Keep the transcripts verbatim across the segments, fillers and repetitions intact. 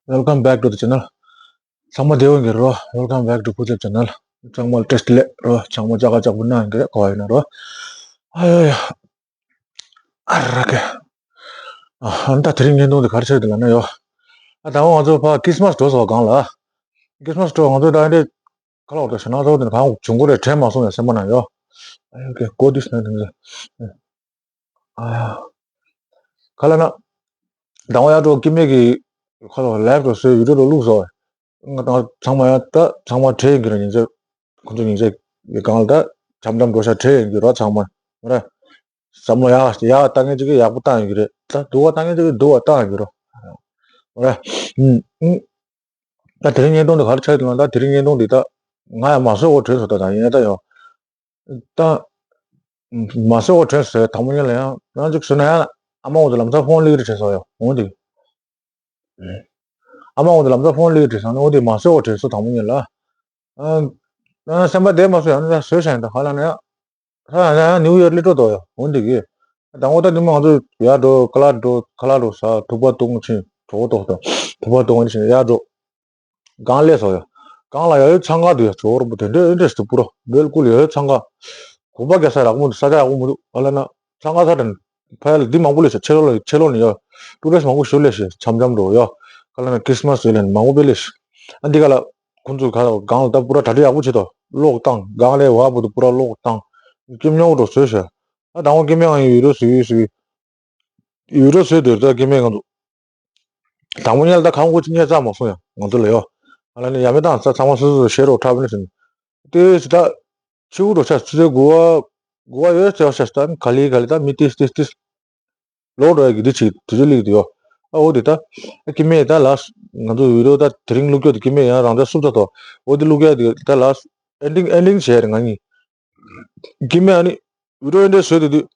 Welcome back to the channel. ཚང་མ་བདེ་པོ་ཡིན་གྱི་རོ། Welcome back to Phuthep channel. ཚང་མ་བཀྲ་ཤིས་བདེ་ལེགས་རོ། ཚང་མ་ཅག་ཅག་པོ་གནང་ཡིན་གྱི་རེད། གོ་བ་ཡིན་ན་རོ། ཨ་ཡོ་ཡོ། ཨ་ར་ཀེ། ཨ་ད་དེ་རིང་བརྙན་ཐུང་འདི་ག་རེ་ཆགས་འདུག་ལབ་ན་ཡོ། ཨ་ད་འོ་ང་ཚོ་ཕ་ཁྲིས་མས་འགྲོ་སོང་སྒང་ལ། ཁྲིས་མས་འགྲོ་ང་ཚོ་ད་འདི་ཁ་ལོག་ད་ཞེ་ན་ཚོ་དེ་གང་བྱུང་གོ་རེད་དྲན་མ་སོང་ཡ་སེམས་པ་ན་ཡོ། ཨ་ཡོ་ཀེ་གོ་དུས་ན་དེ་ཨ་ཡ། ག་ལ་ན། དང་བ་ཡ་འགྲོ་ཀི་མེ་གི་ཁ་ལོ་ལེབ་རོ་སོའི་ཡུ་རོ་རོ་བླུགས་སོ། ང་དང་ཚང་མ་ཡ་ད་ཚང་མ་ཁྲེལ་ཡིན་གྱི་ར་ཉིན་ཚེ། ཁོ་ཚོ་ཉིན་ཚེ་གི་གང་ལ་ད་འཆམ་འཆམ་འགྲོ་ཤ་ཁྲེལ་ཡིན་གྱི་ར་ཚང་མ་མ་ར། བསམ་བློ་ཡག་ཡག་བཏང་མཁན་ཅིག་གིས་ཡག་པོ་བཏང་ཡོད་ཀྱི་རེད། ད་སྡུག་པ་བཏང་མཁན་ཅིག་གིས་སྡུག་པ་བཏང་ཡོད་ཀྱི་རེད། ཨ་ད་དེ་རིང་བརྙན་ཐུང་འདི་ག་རེ་ཆགས་འདུག་ན། ད་དེ་རིང་བརྙན་ཐུང་འདི་ད་ང་ཡང་མ་བཟོས་གོ་དྲན་སོང་། ད་ད་ཡིན་ན་ད་ཡང་ད་མ་བཟོས་གོ་དྲན་སོང་། དང་པོ་ཉིད་ལ་ཡང་ཡང་ཅིག་བཟོས་ན་ཡང་ཨ་མ་འོ་ཚོ་ལམ་སང་ཕོན་སླེབས་ཀྱི་རེད་དྲན་སོང་ཡ། འོ་འདི་ཨ་མ་འོ་ཚོ་ལམ་སང་ཕོན་སླེབས་ཀྱི་རེད་དྲན་སོང་ན། འོ་འདི་མ་བཟོས་གོ་དྲན་སོང་། དང་པོ་ཉིད་ལ་ཨ་སེམས་པ་བདེ་མ་སོང་། ཡང་ན་བཟོས་བཞག་ཡིན། ད་ག་ལ་ན་ཡང་། ཧ་ཡང་ཡང་ནིའུ་ཡོག་སླེབས་འགྲོ་དོ་ཡོ། འོན་ཏེ་གི། དང་པོ་ད་ནི་མ་ང་ཚོ་ཡར་འགྲོ། ཁ་ལག་འགྲོ། ཁ་ལག་འགྲོ་ས་ཐུག་པ་བཏུང་ཕྱིན་གྲོགས་པོ་ཏོག་ཏོག་ཐུག་པ་བཏུང་བ་ནི་ཕྱིན་ཡར་འགྲོ། གང་སླེབས་སོ་ཡོ། གང་ལ་ཡ་ཡོད་ཚང་ག་དུ་ཡ་ཇོ་རོ་པོ་དེ་འདྲའི་ཨེ་འདྲས་དུ་པུ་རོ་བེལ་ཀུལ་ཡ་ཡོད་ཚང་ག། གོམ་པ་རྒྱག་ས་ཡག་པོ་མི་འདུག་ས་ཆ་ཡག་པོ་མི་འདུག་ཨ་ལ་ན། ཚང་ག་ས་དྲན་ཕ་ཡ་ལ་འདི་མང་པོ་སླེབས་ཤག་ཕྱི་ལོགས་ལ་ཕྱི་ལོགས་ནས་ཡ་ཊུ་རི་སི་མང་པོ་ཞིག་སླེབས་ཤག་འཆམ་འཆམ་འགྲོ་ཡ། ག་ལ་ན་ཁྲིས་མས་ཡོད་ལ་མང་པོ་སླེབས་ཤག་ཨ་འདི་ག་ལ། ཁོང་ཚོས་ག་ལ་གང་ལ་ད་པུ་ར་གྲ་སྒྲིག་ཡག་པོ་བྱེད་དོ། གློག་བཏང་། གང་ལས་བ་བུ་དུ་པུ་ར་གློག་བཏང་། ཀེམ་ཉོ་འགྲོ་བཟོས་ཤག་ཨ་དང་པོ་ཀེམ་ཡང་ཡོད་རོ་ཟེར་ཡོད་ཟེར། ཡོད་རོ་ཟེར་དེར་ད་ཀེམ་ཡང་ང་ཚོ། དང་པོ་ཉལ་ད་ཁང་ཁུ་ཅི་ཉལ་ཙམ་མ་སོང་ཡ་ང་ཚོ་ལ་ཡོ། ཨ་ལ་ནི་ཡ་མེ་དང་ས་ཚང་མ་སོ་སོ་ཤེར་རོགས་འཁྲབ་ནི་ཟིན། དེ་སི་ད། ཕྱི་དབུགས་འགྲོ་ཆ་ཆུ་ཚོད་དགུ་བ། དགུ་བ་ཡོད་ཟེར་བ་ཤ་སྟན་ག་ལི་ག་ལི་ད་མི་ཏིས་ཏིས་ཏིས། ལོག་འགྲོ་ཡ་གི་འདི་ཅིག་དུས་ཚོད་སླེབས་ཀྱི་འདུག་ཡོ། ཨ་འོ་དེ་ད། ཨ་ཀི་མེད་ད་ལགས། ང་ཚོ་བི་ཌི་ཡོ་ད་དེ་རིང་བླུག་རྒྱུ་དེ་ཀི་མེད་ཡང་རང་འཇགས་སུབ་ཚ་དོ། འོ་དེ་བླུག་རྒྱུ་དེ་ད་ལགས། ཨེན་ཌིང་ཨེན་ཌིང་བྱས་རེད་ང་གཉིས། ཀི་མེད་ཨ་ནི། བི་ཌི་ཡོ་ཨེན་ཌི་བཟོས་དེ་དུས།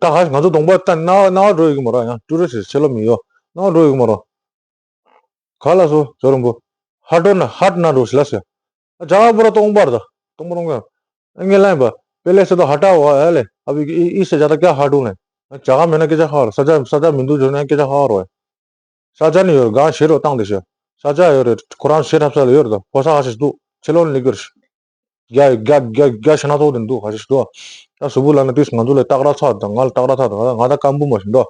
ད་ཧ་ང་ཚོ་གདོང་པ་ད་རྣ་བ་རྣ་བ་འགྲོ་ཡོད་ཀྱི་མ་རེད། ཡང་ཀྲུ་རེ་ཞིག་ཆེ་ལོ་མི་ཡོ། རྣ་བ་འགྲོ་ཡོད་ཀྱི་མ་རེད། ག་ལ་སོ་ཇོ་རོན་པོ། ཧ་ཏོ་ན་ཧ་ཏོ་ན་རོ་ཞི་ལ་སོ། ཨ་ཇ་ག་པོ་ར་སྟོང་པར་ད་སྟོང་པར་སྟོང་པར། ཨ་ངས་ལན་པ། པེ་ལེ་སེ་དོ་ཧ་ཏ་བ་ཨ་ལེ་ཨ་བི་ཨི་ཨི་སེ་ཇ་ད་ཀྱ་ཧ་ཏུ་ལེ། ཨ་ཇ་ག་མེད་ན་སྐད་ཆ་ཧ་རོ། ས་ཆ་ས་ཆ་མི་འདུག་ཇོ་ན་སྐད་ཆ་ཧ་རོ། ས་ཆ་ནི་ཡོད་གང་ཤེས་རོ་བཏང་དེ་ཤེས། ས་ཆ་ཡོད་རེད། ཁོ་རང་ཤེས་ཐབས་ས་ལ་ཡོད་རེད། ད་ཕོ་ས་ཧ་ཤེས་འདུག་ཆེ་ལོ་ནི་ལེགས་ཡོད་རེད། རྒྱ་རྒྱ་རྒྱ་རྒྱ་ཤ་ན་ཐོག་དེ་འདུག་ག་ཤེས་འདུག་ད་སུ་བུ་ལ་ན་དུས་ང་ཚོ་ལ་སྟག་ར་ཚ་དང་ང་ལ་སྟག་ར་ཚ་དང་ང་ད་སྐམ་པོ་མ་ཤེས་འདུག་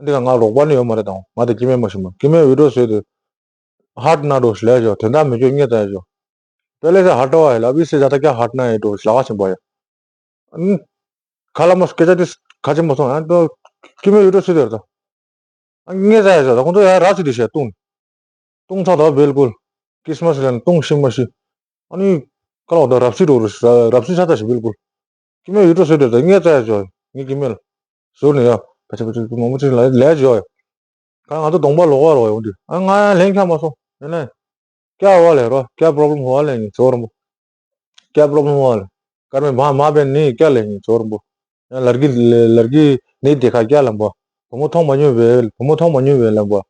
འདི་ག་ང་རོགས་པ་ནི་ཡོད་མ་རེད་དང་ང་ད་སྐྱེ་དམན་མ་ཤེས་མ་སྐྱེ་དམན་འུད་སྒྲོག་བཟོས་ཏེ། ཧ་ཏོ་ན་རོ་ཞི་ལ་ཞོ་དོན་དག་མི་སྐྱོ་ངས་ད་ཞོ། པེ་ལེ་སེ་ཧ་ཏོ་བ་ཡ་ལ་བི་སེ་ཇ་ད་ཀྱ་ཧ་ཏོ་ན་ཡ་འགྲོ་ཞི་ལ་ག་ཆེན་པོ་ཡ། ཨ་ནི། ག་ལ་མོ་སྐད་ཆ་དེ་ག་ཆེན་པོ་སོང་ཨ་ཏོ། སྐྱེ་དམན་འུད་སྒྲོག་བཟོས་ཏེ་རེད་ད། ཨ་ངས་ཟ་ཡ་ཟ་ད་ཁོང་ཚོ་ཡ་ར་ཚི་དེ་བྱས་བཏུང་། བཏུང་ཚར་ད་བེལ་ཀུལ། ཁྲིས་མས་ལན་བཏུང་ཤི་མ་ཤི། ཨ་ནི། ཀ་ལོག་ད་རབ་སི་འགྲོ་རུ་རབ་སི་ཆ་ད་ཤི་བེལ་ཀུལ། ཁྱི་མོས་ཡུལ་གྲོ་བཟོས་འདོད་ད་ངས་བཙལ་ཡ་ཅོ་ངས་ཁྱི་མོས་ལ། ཟུར་ནས་ཡ་བ་ཆ་བ་ཆ་མང་པོ་ཅིག་ལ་ལས་ཅོ་ཡ། ཁ་ང་ཚོ་གདོང་པ་ལོག་པ་རོགས་ཡོང་དུས་ཨ་ང་ཡ་ལན་ཁྱ་མ་སོང་ཡིན་ན། ཀྱ་བ་ལས་རོ་ཀྱ་པྲོབ་ལེམ་ཧོ་བ་ལས་ངས་ཟོ་རམ་པོ། ཀྱ་པྲོབ་ལེམ་ཧོ་བ་ལས། ཀར་མེ་མ་མ་བན་ནི་ཀྱ་ལས་ངས་ཟོ་རམ་པོ། ཡང་ལར་གི་ལར་གི་ནི་དེ་ཁ་ཀྱ་ལམ་པོ། བུ་མོ་མཐོང་མ་མྱོང་བའི་བུ་མོ་མཐོང་མ་མྱོང་བའི་ལམ་པོ།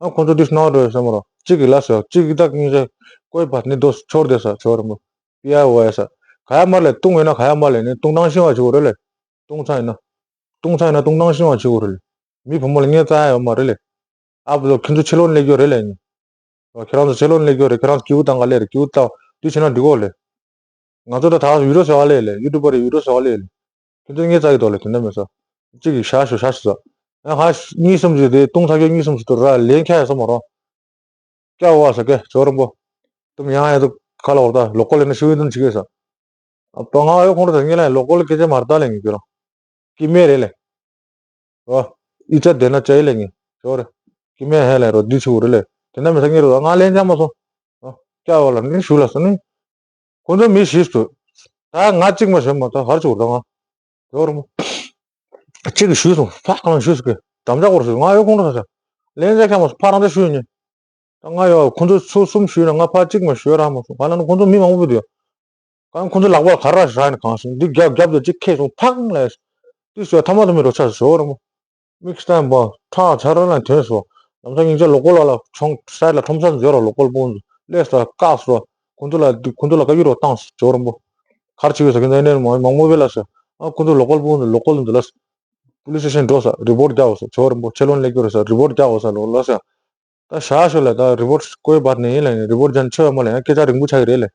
ཨ་ཁོང་ཚོ་དུས་ནང་རོ་བསམ་རོ་གཅིག་གི་ལ་ཟོ་གཅིག་གི་ད་ངས་ཀོས་པ་ནི་དོ་ཆོར་དེ་ས་ཆོར་རམ་པོ། པི་ཨ་ཝ་ཨེ་ས། ག་ཡ་མ་ལས་བཏུང་ཡོད་ན་ག་ཡ་མ་ལས་ནི་བཏུང་སྟངས་ཤེས་པ་ཆོག་རེད་ལེ། བཏུང་ཚ་ཡིན་ན། བཏུང་ཚ་ཡིན་ན་བཏུང་སྟངས་ཤེས་པ་ཆོག་རེད་ལེ། མི་བུ་མོ་ལ་ངས་རྩ་ཡ་ཡོད་མ་རེད་ལེ། ཨ་བུ་ལོ་ཁྱོད་ཚོ་ཕྱི་ལོགས་ནས་སླེབས་ཡོད་རེད་ལེ་ནི། ཁྱེད་རང་ཚོ་ཕྱི་ལོགས་ནས་སླེབས་ཡོད་རེད། ཁྱེད་རང་ཚོ་སྐྱིད་པོ་བཏང་ག་སླེབས་རེད། སྐྱིད་པོ་བཏང་དུས་ཕྱི་ན་འགྲིག་གོ་ལེ། ང་ཚོ་ད་ད་ཡུ་རོ་ཟེར་བ་ལེ་ལེ་ཡུ་ཊུབ་པ་རེད་ཡུ་རོ་ཟེར་བ་ལེ་ལེ། ཁྱོད་ཚོ་ངས་རྩ་ཡི་དོ་ལེ་དེ་འདྲ་མེད་ས། གཅིག་གིས་ཤ་ཤོ་ཤ་ཤོ་ས། ཨ་ཧ་གཉིས་གསུམ་ཞིག་དེ་བཏུང་ཚ་ཁྱོད་གཉིས་གསུམ་ཞིག་ཏུ་ར་ལན་ཁྱ་ཡ་སོ་མ་རོ། ཀྱ་བ་ས་ཀེ་ཇོ་རམ་པོ། ཏུམ་ཡང་ཡ་ཏུ་ཁ་ལ་འོར་ད་ལོ་ཀོ་ལེ་ན་ཤུ་ཡི་ཏུན་ཅི་གེ་ས། ཨ་པ་ང་ཡོ་ཁོང་ར་ད་ངེ་ལ་ལོ་ཀོ་ལེ་ཀེ་ཅེ་མར་ད་ལེ་ངེ་ཀེ་རོ། ཀི་མེ་རེ་ལེ། ཨོ། ཨི་ཅ་དེ་ན་ཅ་ཡི་ལེ་ངེ་ཇོ་རེ། ཀི་མེ་ཧེ་ལེ་རོ་དི་ཆུ་རེ་ལེ། དེ་ན་མེ་ས་ངེ་རོ་ང་ལེན་ཅ་མ་སོ། ཨོ། ཀྱ་བ་ལ་ནི་ཤུ་ལ་སོ་ནི། ཁོང་ཚོ་མི་བཞི་སུ། ད་ང་གཅིག་མ་ཞོན་མ་ད་ཧར་ཅུ་ར་ང་། ཇོ་རམ་པོ། གཅིག་གིས་ཞུས་སོང་ཕ་གང་ཞུས་སོང་གི་དམ་བཅའ་སྐོར་ཞུས་ང་ཡོ་ཁོང་ར་ས་ས། ལན་ཅ་ཁྱ་མ་སོ་ཕ་རང་ཅ་ཞུས་ཉེ། ད་ང་ཡོ་ཁོང་ཚོ་ཚུར་གསུམ་ཞུས་ན་ང་ཕར་གཅིག་མ་ཞུས་ར་མ་སོང་ག་ལ་ན་ཁོང་ཚོ་མི་མང་པོ་འདུག་ཡོ། གང་ཁོང་ཚོ་ལག་པ་ལ་ག་ར་ཞུ་ར་ནི་གང་སོང་འདི་རྒྱབ་རྒྱབ་ཏུ་གཅིག་ཁེ་སོང་ཕང་ལས། འདི་ཞོ་ཐ་མ་ཐ་མའི་རོ་ཆ་ཞོ་རམ་པོ། མིག་སྟན་པོ་ཁྲག་ཆ་ར་ལ་ཐོན་སོ། ལམ་སང་སྙིང་རྗེ་ལོ་ཀོ་ལ་ལ་ཆོང་སའི་ལ་ཁྲོམ་ས་འཛོལ་རོ་ལོ་ཀོ་ལ་སྤུངས་ལས་སོ་བཀག་སོ། ཁོང་ཚོ་ལ་འདི་ཁོང་ཚོ་ལ་བཀའ་བཀྱོན་རོ་བཏང་སོ་ཇོ་རམ་པོ། ག་རེ་བྱེད་དགོས་ས་ཁྱེད་ཚོ་ཨེ་ནས་མང་མང་པོ་བས་ལ་སོ། ཨ་ཁོང་ཚོ་ལོ་ཀོ་ལ་སྤུངས་ལོ་ཀོ་ལ་འཛུལ་ལ་སོ། པུ་ལིས་སི་ཊེ་ཤན་འགྲོ་ས་རི་པོར་རྒྱག་འོ་ས་ཇོ་རམ་པོ་ཆེ་ལོན་ལེགས་གྱུར་ས་རི་པོར་རྒྱག་འོ་ས་ལོ་ལ་ས། ད་ཞག་ཤོ་ལ་ད་རི་པོར་ཊི་ཀོའི་བར་ནས་ཡིན་ལ་ཡིན། རི་པོར་ཊི་ཅན་ཆོས་མ་ལ་ཡང་སྐད་ཆ་རིང་པོ་ཆགས་ཀྱི་རེད་ལ།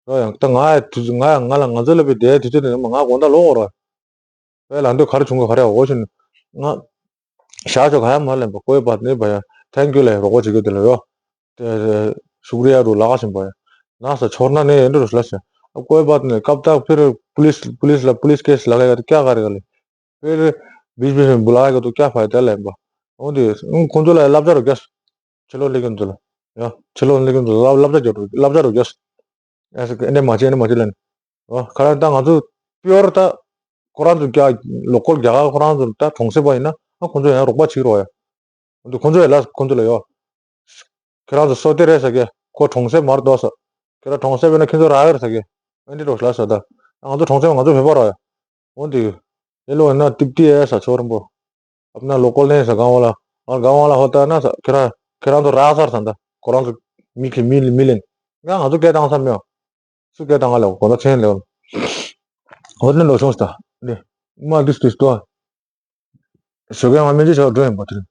རོ་ཡང་ད་ང་ཡ་དུས་ང་ཡ་ང་ལ་ང་ཚོ་ལ་བའི་དེའི་དུས་ཚོད་དེ་ནས་ང་དགོང་དག་ལོག་འོ་རོ། བའི་ལ་འདོད་ག་རེ་བྱུང་གི་ག་རེ་འོ་ཤིན། ང་ཞག་ཆོ་ག་ཡ་མ་ལེན་པ་ཀོའི་བར་ནས་བ་ཡ་ཐེང་ཀྱུ་ལ་རོགས་པ་བྱེད་རྒྱུ་དེ་ལ་ཡོ། དེ་ཤུག་རི་ཡ་རུ་ལ་ཁ་ཞིམ་པ་ཡ། ན་ས་ཆོར་ན་ནས་ཡིན་འགྲོ་ལ་ཟེར། ཨ་ཀོའི་བར་ནས་སྐབས་དག་ཕིར་པུ་ལིས་པུ་ལིས་ལ་པུ་ལིས་ཀེ་སི་ལ་ཁ་ཡ་ཀྱ་ག་རེ་ག་ལེ། ཕིར་བིས་བིས་བུ་ལ་ཁ་ཡ་ཀྱ་ཀྱ་ཕ་ཡ་དེ་ལེན་པ། འོ་དེ་ཁོང་ཚོ་ལ་བསླབ་བྱ་རུ་རྒྱ། ཕྱི་ལོགས་ལས་ཀྱི་འདུག་ལ། ཡ། ཕྱི་ལོགས་ལས་ཀྱི་འདུག་ལ་བསླབ་བྱ་རྒྱ་རུ་བསླབ་བྱ་རུ་རྒྱ། ཨེ་ས་ཨེ་འདྲ་མ་བྱེད་ཨེ་འདྲ་མ་བྱེད་ལེན། འོ་ཁ་ར་ད་ང་ཚོ་པིའོར་ད་ཁོ་རང་ཚོ་རྒྱ་ལོ་ཀོལ་རྒྱ་གར་ཁོ་རང་ཚོ་ད་གྲོང་གསེབ་པ་ཡིན་ན་ཨ་ཁོང་ཚོ་ཡང་རོགས་པ་བྱེད་རོགས་ཡ། འདི་ཁོང་ཚོ་ཡ་ལ་ཁོང་ཚོ་ལ་ཡོ། ཁྱེད་རང་ཚོ་སོ་ཏེ་རེད་ཟེར་གི། ཁོ་གྲོང་གསེབ་མར་འདུག་ཟེར། ཁྱེད་རང་གྲོང་གསེབ་ཡིན་ན་ཁྱེད་ཚོ་རག་གི་རེད་ཟེར་གི། ཨེ་འདྲ་རོགས་ལ་ཟེར་ད། ང་ཚོ་གྲོང་གསེབ་ང་ཚོ་བོད་པ་རོགས་ཡ། འོ་འདི། ཡེ་ལོ་ཡིན་ན་ཏིབ་ཏི་ཨེ་ས་ཆོ་རིན་པོ། ཨབ་ན་ལོ་ཀོལ་ནས་ས་གང་བ་ལ། ཨ་གང་བ་ལ་ཧོ་ད་ན་ས་ཁྱེད་རང་ཁྱེད་རང་ཚོ་རག་ཚར་ས་འདི། ཁོ་རང་ཚོ་མི་གི་མི་མི་ལེན། ང་ང་ཚོ་སྐད་བཏང་ས་མེད། སུ་སྐད་བཏང་ག་ལ་གོ་ན་ཚན་ལེ། ཧོ་ད་ལོ་སོང་ས་ད། འདི། མ་འདི་སུ་སྟོ། ཞོགས་ཀས་ང་སྨན་བཅོས་བྱ་བ་འགྲོ་ཡིན་པ་དེ།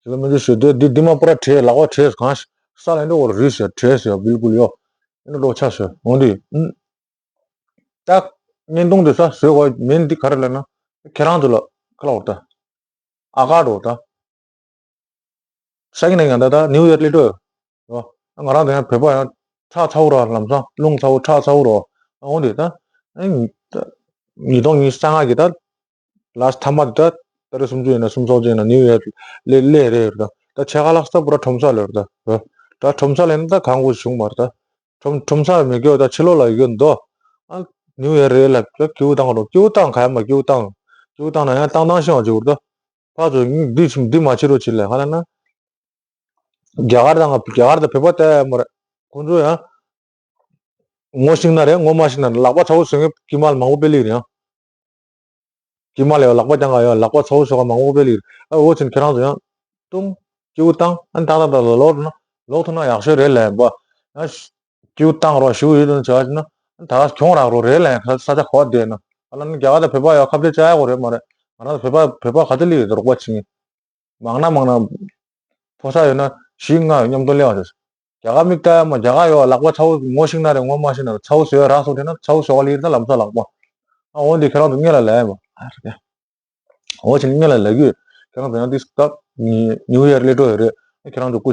ཞོགས་ཀས་སྨན་བཅོས་བྱེད་དུས་འདི་འདི་མ་པུ་ར་བྲེས་ལག་པ་བྲེས་གང་ས་ལ་འགྲོ་བར་རིས་ཤ་བྲེས་ཤ་བིལ་ཀུལ་ཡོ། ཨེ་འགྲོ་ཆ་ཤ་འོང་དུས། ད། བརྙན་ཐུང་དེ་ས་བཟོས་དགོས་མིན་འདི་ག་རེ་ལབ་ན། ཁྱེད་རང་ཚོ་ལ་ཁ་ལ་འོར་ད། ཨ་ཀ་འགྲོ་ད། ས་གི་ནས་ཡང་ད་ད་ནིའུ་ཡོག་སླེབས་འགྲོ། ང་རང་དེ་ཡང་བོད་པ་ཡང་ཁྲག་ཚ་བོ་ར་ལམ་སང་རླུང་ཚ་བོ་ཁྲག་ཚ་བོ་རོ། འོང་དུས་ད། ཉིས་སྟོང་ཉི་ཤུ་རྩ་ལྔ་གི་ད། ལ་སི་ཐ་མ་དེ་ད་ཏ་རིག་སུམ་ཅུ་ཡིན་ན་སུམ་ཅུ་སོ་གཅིག་ཡིན་ན་ནིའུ་ཡོག་ལ་སླེབས་རེད་ད། ད་ཆེ་ཁ་ལག་ས་པུ་ར་ཁྲོམ་ས་ལ་རེད་ད། ད་ཁྲོམ་ས་ལ་ཡིན་ན་ད་གང་དགོས་བྱུང་མ་རེད་ད། ཁྲོམ་ཁྲོམ་ས་མི་དགོས་ད་ཕྱི་ལོགས་ལ་ཡོད་འདུག་ཨ་ནིའུ་ཡོག་རེད་ལ་ད་ཀིའུ་བཏང་རོགས། ཀིའུ་བཏང་ག་ཡ་མ་ཀིའུ་བཏང་། ཀིའུ་བཏང་ན་ཡང་བཏང་བཏང་ཤེས་པ་བྱེད་དགོས་ད། ཕར་ཚུར་འདི་འདི་མ་བྱེད་རོགས་བྱེད་ལ་ག་ལ་ན། རྒྱ་གར་དང་རྒྱ་གར་དང་བོད་པ་ལྟ་ཡ་མ་རེད། ཁོང་ཚོ་ཡང་ངོ་ཤེས་ན་རེད། ངོ་མ་ཤེས་ན་རེད། ལག་པ་ཚ་བོ་བཟོ་མཁན་དཀྱུས་མ་ལ་མང་པོ་དཔེ་ལེགས་རེད་ཡང་། དཀྱུས་མ་ལ་ཡང་ལག་པ་བརྐྱང་ག་ཡང་ལག་པ་ཚ་བོ་བཟོ་ག་མང་པོ་དཔེ་ལེགས་རེད། ཨ་འོ་ཚིན་ཁྱེད་རང་ཚོ་ཡང་ཏུང་། སྐྱིའུ་བཏང་ཨ་ཏག་ཏག་ཏག་ལ་ལོག་ཐུབ་ན་ལོག་ཐུབ་ན་ཡག་ཤོས་རེད་ལབ་པ། ཡང་སྐྱིའུ་བཏང་རོགས་ཞུ་ཡོད་དུ་བྱ་ཞིག་ན་ད་ག་གྱོང་རག་རོགས་རེད་ལབ་ཡང་ས་ཆ་ག་བ་བསྡད་ན་ཨ་ལ་ནི་རྒྱ་གར་དང་བོད་པ་ཡང་ཁ་གཏད་བཅག་ཡག་གོ་རེད་མ་རེད། ང་རང་ཚོ་བོད་པ་བོད་པ་ག་ཚོད་ལི་ཡོད་རོགས་པ་བྱེད་ངེས། མང་ན་མང་ན། ཕོ་ས་ཡོད་ན་བཞི་ལྔ་ཡོད་མཉམ་དུ་སླེབས་པ་ཟེར། རྒྱ་གར་མིག་ལྟ་ཡ་མ་རྒྱ་གར་ཡོད་ལག་པ་ཚ་བོ་ངོ་ཤེས་ན་རེད་ངོ་མ་ཤེས་ན་རེད་ཚ་བོ་བཟོས་རག་སོང་དེ་ན་ཚ་བོ་བཟོ་ག་ལི་ཡིན་ད་ལམ་སང་ལག་པ། ཨ་འོ་འདི་ཁྱེད་རང་ཚོ་སྔོན་ལ་ལས་ཡ་མ། ཨ་རེད། འོ་ཕྱིན་སྔོན་ལ་ལས་རྒྱུ། ཁྱེད་རང་ཚོ་ཡང་འདི་སྐབས་ཉིའུ་ཡར་སླེབས་འགྲོ་ཡོད་རེད། ཁྱེད་རང་ཚོ་སྐུ་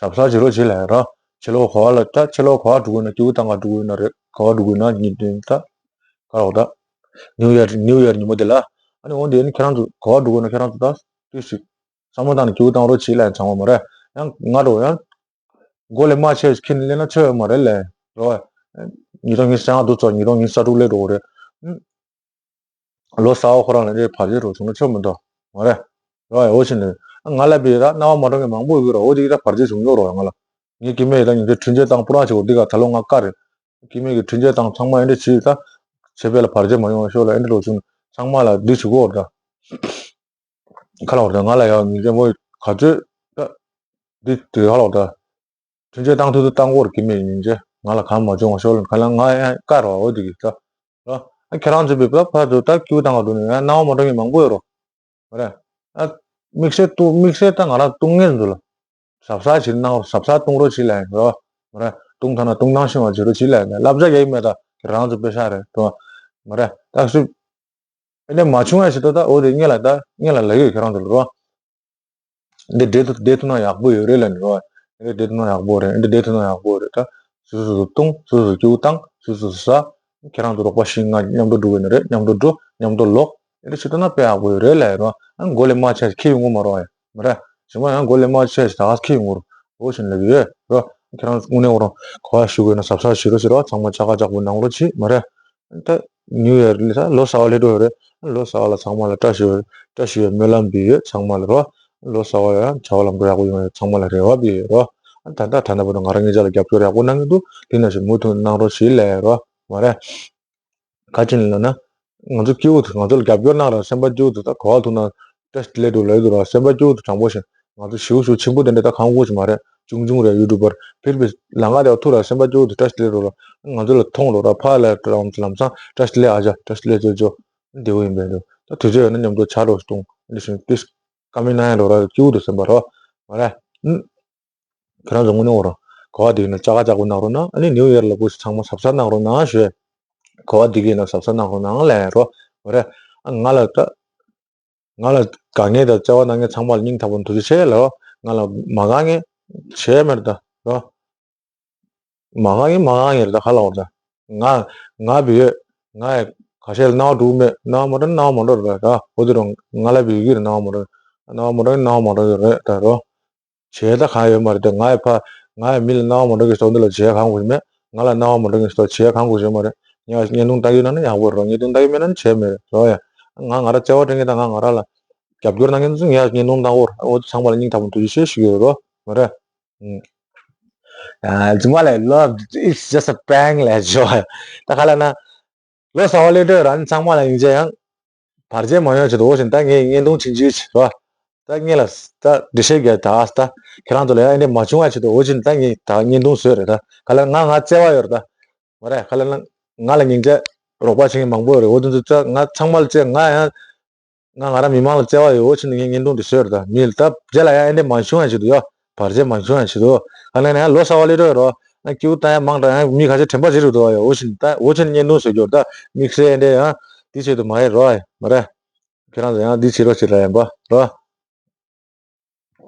ཞབས་ས་བྱེད་རོགས་བྱེད་ལ་ཡ་ར། ཕྱི་ལོགས་ག་བ་ལ་ད་ཕྱི་ལོགས་ག་བ་འགྲོ་དགོས་ན་སྐྱིའུ་བཏང་ག་འགྲོ་དགོས་ན་རེད་ག་བ་འགྲོ་དགོས་ན་ཉིན་བདུན་ད། ག་རེ་ད། ཉིའུ་ཡར་ཉིའུ་ཡར་ཉིན་མོ་དེ་ལ། ཨ་ནི་འོ་འདི་ནི་ཁྱེད་རང་ཚོ་ག་བ་འགྲོ་དགོས་ན་ཁྱེད་རང་ཚོ་ད། ཏོག་ཙམ། བསམ་བློ་བཏང་ནས་སྐྱིའུ་བཏང་རོགས་བྱེད་ལ་ཡང་ཚང་མ་མ་རེད། ཡང་ང་འགྲོ་ཡང་། མགོ་ལས་མ་ཆེ་ཁྱེད་ནི་ལས་ན་ཆོས་ཡོད་མ་རེད་ལས། རོ། ཉིས་སྟོང་ཉི་ཤུ་རྩ་ལྔ་འདུག་ཚོ་ཉིས་སྟོང་ཉི་ཤུ་རྩ་དྲུག་སླེབས་འགྲོ་གི་རེད། ལོ་གསར་པ་ཁོ་རང་ལ་འདྲའི་བར་ཆད་རོ་བྱུང་ན་ཆོས་མི་འདུག་མ་རེད། རོ་ཡ་འོ་ཕྱིན་ནས། ང་ལ་བི་ར་རྣ་བ་མ་གྲོལ་མཁན་མང་པོ་ཡོད་རོ་འོ་དེ་གི་ད་བར་ཆད་བྱུང་ཡོད་རོ་ང་ལ། ངའི་སྐྱེ་དམན་ཡི་ད་ཉིན་དེ་འཕྲིན་བཅོལ་བཏང་པུ་ར་ཆེ་བོ་འདི་ག་ད་ལོ་ང་བཀའ་རེད། སྐྱེ་དམན་གི་འཕྲིན་བཅོལ་བཏང་ཚང་མ་ཨེ་འདྲ་བྱེད་ད། བྱེད་པས་ལ་བར་ཆད་མ་ཡོང་བ་ཤོག་ལ་ཨེ་འདྲ་རོ་བྱུང་ཚང་མ་ལ་འདི་བྱེད་དགོས་ར་ད། ཁ་ལ་བར་དུ་ང་ལ་ཡང་མི་འཇམ་པོ་ག་ཚོད་ད། འདི་དུས་ཧ་ལོག་ད། ཐུན་ཆད་བཏང་ཐུབ་ཐུབ་བཏང་གོ་ར་གི་མེད་ཡིན་ཅེ་ང་ལ་གང་མ་བྱུང་བ་ཤོར་ལ་ག་ལ་ང་ཡང་བཀའ་རོ་འོ་དེ་གི་ད། ཨ་ཁྱེད་རང་ཚོ་བི་པ་ཕ་ཚོ་ད་སྐྱིའུ་བཏང་ག་འདུག་ནས་ཡང་སྣང་བ་མ་འགྲོ་མཁན་མང་པོ་ཡོད་རོ། མ་རེད། ཨ་དམིགས་བསལ་ཏུ་དམིགས་བསལ་ད་ང་རང་ཏུང་ངེས་འདུག་ལ། ཟབ་ས་བྱེད་ན་ཟབ་ས་ཏུང་རོ་བྱེད་ལ་ཡིན་རོ། མ་རེད་ཏུང་ཐ་ན་ཏུང་ཐང་ཤིང་བ་བྱེད་རོ་བྱེད་ལ་ཡིན་བསླབ་བྱ་རྒྱག་གི་མེད་ད་ཁྱེད་རང་ཚོ་དཔེ་ཤ་རེད་དོ། མ་རེད་ད་སུ། ཨེ་འདྲ་མ་བྱུང་ཡ་ཞིག་ཏུ་ད་འོ་དེ་ངེད་ལ་ད་ངེད་ལ་ལབ་ཡོད་ཁྱེད་རང་ཚོ་ལ་རོ། འདི་བསྡད་ཐུབ་བསྡད་ཐུབ་ན་ཡག་པོ་ཡོད་རེད་ལབ་ནི་རོ། འདི་བསྡད་ཐུབ་ན་ཡག་པོ་རེད་འདི་བསྡད་ཐུབ་ན་ཡག་པོ་རེད་ད། སུ་སུ་སུ་བཏུང་སུ་སུ་སྐྱིའུ་བཏང་སུ་སུ་ཟ། ཁྱེད་རང་ཚོ་རོགས་པ་ཤིང་ང་མཉམ་དུ་འགྲོ་གི་ནི་རེད་མཉམ་དུ་འགྲོ་མཉམ་དུ་ལོག་འདི་བྱེད་ཐུབ་ན་དཔེ་ཡག་པོ་ཡོད་རེད་ལབ་རོ། ཨ་མགོ་ལས་མ་ཆད་ཁྱི་ཡོང་གི་མ་རོ་ཡ་མ་རེད། ཞིང་མ་ཡང་མགོ་ལས་མ་ཆད་ད་ཁྱི་ཡོང་གི་རོ། འོ་བཞིན་ལབ་ཡོད་རོ། ཁྱེད་རང་དངོས་གནས་འོ་རང་ག་བ་ཞུ་དགོས་ན་ཟབ་ཟབ་ཞུ་རོ་ཞུ་རོ་ཚང་མ་ཅག་ག་ཅག་པོ་གནང་རོགས་གྱིས་མ་རེད། ད་ཉུ་ཡར་ལི་ད་ལོ་གསར་བ་སླེབས་འགྲོ་ཡོད་རེད། ལོ་གསར་བ་ལ་ཚང་མ་ལ་བཀྲ་ཤིས་བཀྲ་ཤིས་པའི་སྨོན་ལམ་འབུལ་ཡོད་ཚང་མ་ལ་རོ། ལོ་གསར་བ་ཡང་བྱ་བ་ལམ་འགྲོ་ཡག་པོ་ཡོང་ཡོད་ཚང་མ་ལ་རེ་བ་འབུལ་ཡོད་རོ། ད་ལྟ་ད་ལྟ་བར་དུ་ང་རང་ཉིད་ཅག་ལ་རྒྱབ་སྐྱོར་ཡག་པོ་གནང་གི་འདུག་དེ་ནང་བཞིན་མུ་མཐུད་གནང་རོགས་ཞེས་ལབ་རོ། མ་རེད། ག་ཅི་ལབ་ན། ང་ཚོ་སྐྱིད་པོ་དུ་ང་ཚོ་ལ་རྒྱབ་སྐྱོར་གནང་རོགས་སེམས་པ་སྐྱིད་པོ་དུ་ད་གོ་བ་ཐུག་ན་བཀྲ་ཤིས་བདེ་ལེགས་འདུག་ལབ་འདུག་ར་སེམས་པ་སྐྱིད་པོ་དུ་དྲང་པོ་བཞིན་ང་ཚོ་ཞིའུ་ཞུ་ཆེན་པོ་དེ་འདྲ་ད་གང་དགོས་ཀྱི་མ་རེད་ཆུང་ཆུང་རེད་ཡུ་ཊུབ་པར་ཕིར་བི་ལང་ཀ་དེ་ཐུག་ར་སེམས་པ་སྐྱིད་པོ་དུ་བཀྲ་ཤིས་བདེ་ལེགས་འདུག་ར་ང་ཚོ་ལ་མཐོང་རོགས་ར་ཕ་ལ་ལམ་ལམ་སང་བཀྲ་ཤིས་བདེ་ལེགས་ཨ་ཅག་བཀྲ་ཤིས་བདེ་ལེགས་ཅོ་ཅོ་བདེ་པོ་ཡིན་པས་འདུག་ད་དུས་ཚོད་ཡོད་ན་མཉམ་དུ་ཆ་རོགས་གཏོང་འདི་བཞིན་ཏིས་བཀའ་མོལ་གནང་ཡ་རོགས་ར་སྐྱིད་པོ་དུ་སེམས་པ་རོགས་མ་རེད། ཁྱེད་རང་ཚོ་དངོས་གནས་འོ་ར་གོ་བ་འདི་ཡིན་ན་ཅག་ཅག་པོ་གནང་རོགས་གནང་། ཨ་ནི་ནིའུ་ཡར་ལ་སྐུ་ཚང་མ་གཟབ་གཟབ་གནང་རོགས་གནང་ཞུ། གོ་བ་འདི་གི་ཡིན་ན་གཟབ་གཟབ་གནང་རོགས་གནང་ལས་རོ། མ་རེད། ཨ་ང་ལ་ད་ང་ལ་དགའ་མཁན་དང་བརྩེ་བ་གནང་མཁན་ཚང་མ་ལ་སྙིང་ཐག་པ་ནས་ཐུགས་རྗེ་ཆེ་ལབ་རོ། ང་ལ་མ་དགའ་མཁན་བྱས་མེད་ད་རོ། མ་དགའ་མཁན་མ་དགའ་མཁན་རེད་ད། ག་ལ་འོར་ད། ང་ང་བི་ཡོད། ང་ཡ་ཁ་ཤས་ལ་རྣ་བ་འགྲོ་གི་མེད། རྣ་བ་མ་འགྲོ་རྣ་བ་མ་འགྲོ་རེད་ད། འོ་དེ་རུ་ང་ལ་བི་ཡོད་ཀྱི་རེད། རྣ་བ་མ་འགྲོ། རྣ་བ་མ་འགྲོ་རྣ་བ་མ་འགྲོ་རེད་ད་རོ། བྱས་ད་གང་ཡོད་མ་རེད་ད། ང་ཡ་ཕ་ང་ཡ་མི་ལ་རྣ་བ་མ་འགྲོ་གི་སྟོང་འདི་ལ་བྱས་གང་དགོས་མེད། ང་ལ་རྣ་བ་མ་འགྲོ་གི་སྟོང་བྱས་གང་དགོས་ཞེས་མ་རེད། ངས་བརྙན་ཐུང་ལྟ་གི་ཡོད་ན་ནི་ཡག་པོ་རེད། བརྙན་ཐུང་ལྟ་གི་མེད་ན་ནི་བྱས་མེད་རེད་རོ། ཡ་ང་ང་ར་བརྩེ་བ་སྤྲད་མཁན་དང་ང་ང་ར་ལ་རྒྱབ་སྐྱོར་གནང་མཁན་ཚོ་ངས་བརྙན་ཐུང་ལྟ་གོ་ར། འོ་ཚང་མ་ལ་སྙིང་ཐག་པ་ནས་ཐུགས་རྗེ་ཆེ་ཞུ་གི་ཡོད་རོ། མ་རེད། ཨ་ཚང་མ་ལ་ལོ། It's just a prank ལས་ཇོ། ད་ག་ལ་ན། ལོ་གསར་བ་སླེབས་འགྲོ་ར། ཚང་མ་ལ་སྙིང་རྗེ་ཡང་། བར་ཆད་མ་ཡོང་ཆེད་དུ་འོ་བཞིན་ད་ངས་བརྙན་ཐུང་ཆིན་ཆིན་བྱེད་རོ། ད་ངས་ལ་ད་འགྲེལ་བཤད་རྒྱག་ད་ཨ་ད། ཁྱེད་རང་ཚོ་ལ་ཡང་ཨེ་འདྲས་མ་བྱུང་བ་ཆེད་དུ་འོ་བཞིན་ད་ངས་ད་བརྙན་ཐུང་བཟོས་རེད་ད། ག་ལ་ང་ང་བརྩེ་བ་ཡོད་རེད་ད། མ་རེད། ག་ལ་ན་ང་ལ་སྙིང་རྗེ་རོགས་པ་བྱེད་མཁན་མང་པོ་ཡོད་རེད། འོ་དེ་ཚོ་ད་ང་ཚང་མ་ལ་བརྩེ། ང་ཡང་། ང་ང་རང་མི་མང་ལ་བརྩེ་བ་ཡོད། འོ་ཆེ་ནི་ངས་བརྙན་ཐུང་འདི་བཟོས་རེད་ད། མི་ལ་ད་རྗེས་ལ་ཡང་ཨེ་འདྲས་མ་བྱུང་ཡང་བྱེད་དུ་ཡོད། བར་ཆད་མ་བྱུང་ཡང་བྱེད་དུ། ག་ནས་ནས་ལོ་གསར་བ་སླེབས་འགྲོ་ཡོད་རོ། ང་སྐྱིད་པོ་བཏང་ཡ་མང་དྲགས། ཡང་མི་ཁ་ཤས་དྲན་པ་བརྗེད་འགྲོ་འདུག་ཡོད། འོ་ཆེ་ནི་ད་འོ་ཆེ་ནི་བརྙན་ཐུང་བཟོས་རྒྱུ་རེད་ད། དམིགས་བསལ་ཨེ་འདྲས་ཡང་འདི་བྱེད་དུ་མ་ཡོད་རོ། ཨེ་མ་རེད། ཁྱེད་རང་ཚོ་ཡང་འདི་བྱེད་རོགས་བྱེད་ར་ཡིན་པ་རོ།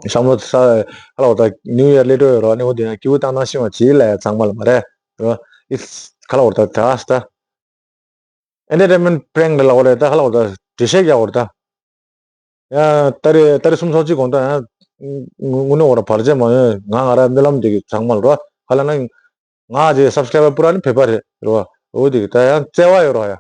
བསམ་བློ་ས་ཧ་ལ་བ་ད་ནིའུ་ཡར་སླེབས་འགྲོ་ཡོད་རོ། ནི་འོ་དེ་ཡང་སྐྱིད་པོ་བཏང་བཏང་ཤིང་བ་བྱེད་ལ་ཡ་ཚང་མ་ལ་མ་རེད་རོ། ཨིས་ཁ་ལ་བ་ད་ད་ཨ་ད། Entertainment prank རེད་ལབ་པ་རེད་ད། ཧ་ལ་བ་ད་འགྲེལ་བཤད་རྒྱག་པ་རེད་ད། ཡང་ད་རེས་ད་རེས་སུམ་ཚོགས་གཅིག་གོང་ད་ཡང་དངོས་གནས་བ་ར་བར་ཆད་མ་ཡོང་། ང་ང་ར་སྨོན་ལམ་འདེབས་ཀྱི་ཚང་མ་ལ་རོ། ཧ་ལ་ན་ང་ཅེ་སབ་སི་ཀ་རའི་བར་པུ་ར་ནི་བོད་པ་རེད་རོ། འོ་དེ་གི་ད་ཡང་བརྩེ་བ་ཡོད་རོ། ཡ་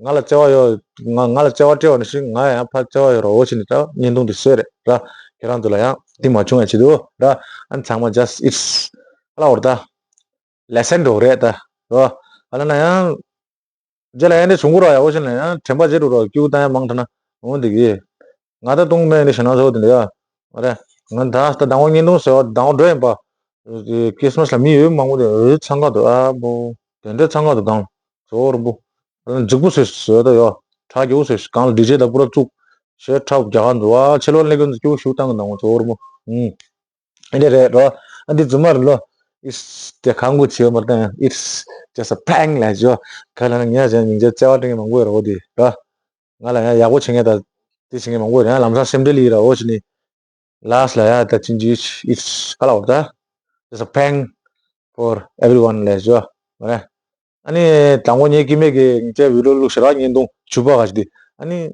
ང་ལ་བརྩེ་བ་ཡོད། ང་ང་ལ་བརྩེ་བ་སྤྲད་པ་ནང་བཞིན་ང་ཡང་ཕར་བརྩེ་བ་ཡོད་རོ། འོ་ཆེ་ནི་ད་བརྙན་ཐུང་འདི་བཟོས་རེད་ར། ཁྱེད་རང་ཚོ་ལ་ཡང་འདི་མ་བྱུང་ཡ་བྱེད་དུ་ར། ཨ་ནི་ཚང་མ་just it's ཧ་ལ་བ་རེད་ད། ལེ་སན་འགྲོ་རེད་ད་རོ། ཨ་ལ་ན་ཡང་། རྗེས་ལ་ཡང་འདྲ་བྱུང་གི་རོ། ཡ་འོ་ཆེ་ན་ཡང་དྲན་པ་བརྗེད་འགྲོ་རོ། སྐྱིད་པོ་བཏང་ཡ་མང་དྲགས་ན་འོ་འདི་གི། ང་ད་གཏོང་མེད་ནི་ཞེ་ན་ཚོ་དེ་འདྲ་ཡ། མ་རེད། ང་ད་ད་དང་པོ་བརྙན་ཐུང་ཟེར་བ་དང་པོ་འགྲོ་ཡིན་པ། ཁི་རི་སི་མ་སི་ལ་མི་ཡོད་མང་པོ་དེ་འོ་འཚང་ཁ་འདུག་ཨ་བོ། དེ་འདྲ་འཚང་ཁ་འདུག་གང་། ཟོ་རུ་བོ། འཇིགས་པོ་ཟེར་ཟོ་ད་ཡོ། ཁྲག་རྒྱུ་ཟེར་གང་ལ་ཌི་ཇེ་ད་པུ་ར་བཙུགས། ཞེ་ཁྲག་རྒྱ་ག་འདུག་ཨ་ཕྱི་ལོགས་ལས་ཀྱི་འདུག་སྐྱིད་པོ་ཞུ་བཏང་གི་འདུག་ཟོ་རུ་བོ། ཨུང་། ཨེ་འདྲ་རེད་རོ། ཨ་འདི་རྫུན་མ་རེད་ལོ། It's དེ་གང་གོ་བྱེད་མ་དང་། It's just a prank ལ་ཇོ། ག་ལ་ན་ངས་ཅན་སྙིང་རྗེ་བརྩེ་བ་སྤྲད་མཁན་མང་པོ་ཡོད་རོ་དེ་རོ། ང་ལ་ཡང་ཡག་པོ་བྱེད་མཁན་དང་དེ་བྱེད་མཁན་མང་པོ་ཡོད། ཡང་ལམ་སང་སེམས་ཁྲལ་ཡིན་ར། འོ་ཆེ་ནི་ལ་སི་ལ་ཡ་ད་ཅིན་ཇི་It's ག་ལ་བ་ད། It's a prank for everyone ལ་ཇོ། མ་རེད། ཨ་ནི་དང་པོ་ངས་ཀི་མེད་ཀྱི་ངས་བི་ལོ་ལུག་ཤ་ར་བརྙན་ཐུང་ཇུ་པ་ག་ཅི་དེ་ཨ་ནི།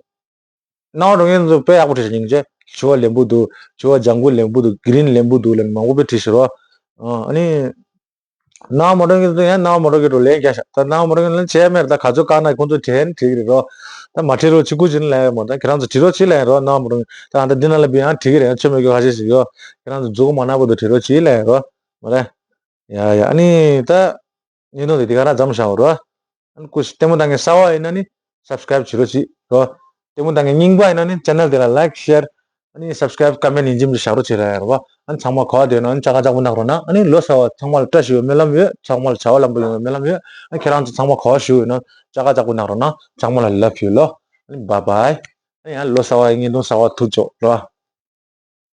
སྣང་བ་འགྲོ་མཁན་ཚོ་དཔེ་ཡག་པོ་བྲིས་ཤག་སྙིང་རྗེ། ཕྱུ་པ་ལེན་པོ་འདུག་ཕྱུ་པ་ལྗང་གུ་ལེན་པོ་འདུག་གི་རིན་ལེན་པོ་འདུག་ལབ་ནས་མང་པོ་དཔེ་བྲིས་ཤག་རོ། ཨ་ནི། སྣང་བ་མ་འགྲོ་མཁན་ཚོ་ཡང་སྣང་བ་མ་འགྲོ་མཁན་འགྲོ་ལན་རྒྱག་ཤག་ད་སྣང་བ་མ་འགྲོ་མཁན་ལན་བྱས་མེད་ད། ག་ཚོད་བཀག་ན་ཁོང་ཚོ་དྲན་བྲིས་ཀྱི་རེད་རོ། ད་མ་བྲིས་རོགས་ཅི་ཁུ་ཅི་ན་ལན་མོ་ད་ཁྱེད་རང་ཚོ་བྲིས་རོགས་ཅི་ལན་རོ། སྣང་བ་མ་འགྲོ་མཁན་ད་ཨ་ད་འདི་ན་ལ་བི་ཡང་བྲིས་ཀྱི་རེད། ཡང་ཆོ་མེད་གི་ཁ་ཤས་ཤིག་ཡོད། ཁྱེད་རང་ཚོ་མཛུག་གུ་མ་ནག་པོ་དུ་བྲིས་རོགས་ཅི་ལན་རོ། མ་རེད། ཡ་ཡ་ཨ་ནི་ད། བརྙན་ཐུང་དེ་འདི་ག་རང་མཚམས་བཞག་རོ། ཨ་ནི་ཀུ་ཤི་ལྟད་མོ་ལྟ་མཁན་གསར་པ་ཡིན་ན་ནི་སབ་སི་ཀ་རའིབ་བྱེད་རོགས་བྱེད་རོ། ལྟད་མོ་ལྟ་མཁན་རྙིང་པ་ཡིན་ན་ནི་ཆེ་ནལ་དེ་ལ་ལའིཀ་ཤེར། ཨ་ནི་སབ་སི་ཀ་རའིབ་ཀ་མེན་ཡིན་གཅིག་མིན་གཅིག་བཞག་རོགས་བྱེད་ར་ཡ་རོ། ཨ་ནི་ཚང་མ་གོ་བ་དེ་ན་ཨ་ནི་ཅ་ག་ཅག་པོ་གནང་རོགས་གནང་། ཨ་ནི་ལོ་གསར་བ་ཚང་མ་ལ་བཀྲ་ཤིས་ཡོང་སྨོན་ལམ་ཡོད། ཚང་མ་ལ་བྱ་བ་ལམ་པོ་ཡོང་སྨོན་ལམ་ཡོད། ཨ་ནི་ཁྱེད་རང་ཚོ་ཚང་མ་གོ་བ་ཞུ་ཡོད་ན་ཅ་ག་ཅག་པོ་གནང་རོགས་གནང་། ཚང་མ་ལ་ལབ་ཡོད་ལོ། ཨ་ནི་བཱའི་བཱའི། ཨ་ནི་ཡང་ལོ་གསར་བ་ཡི་བརྙན་ཐུང་གསར་བ་ཐུག་ཆོག་རོ།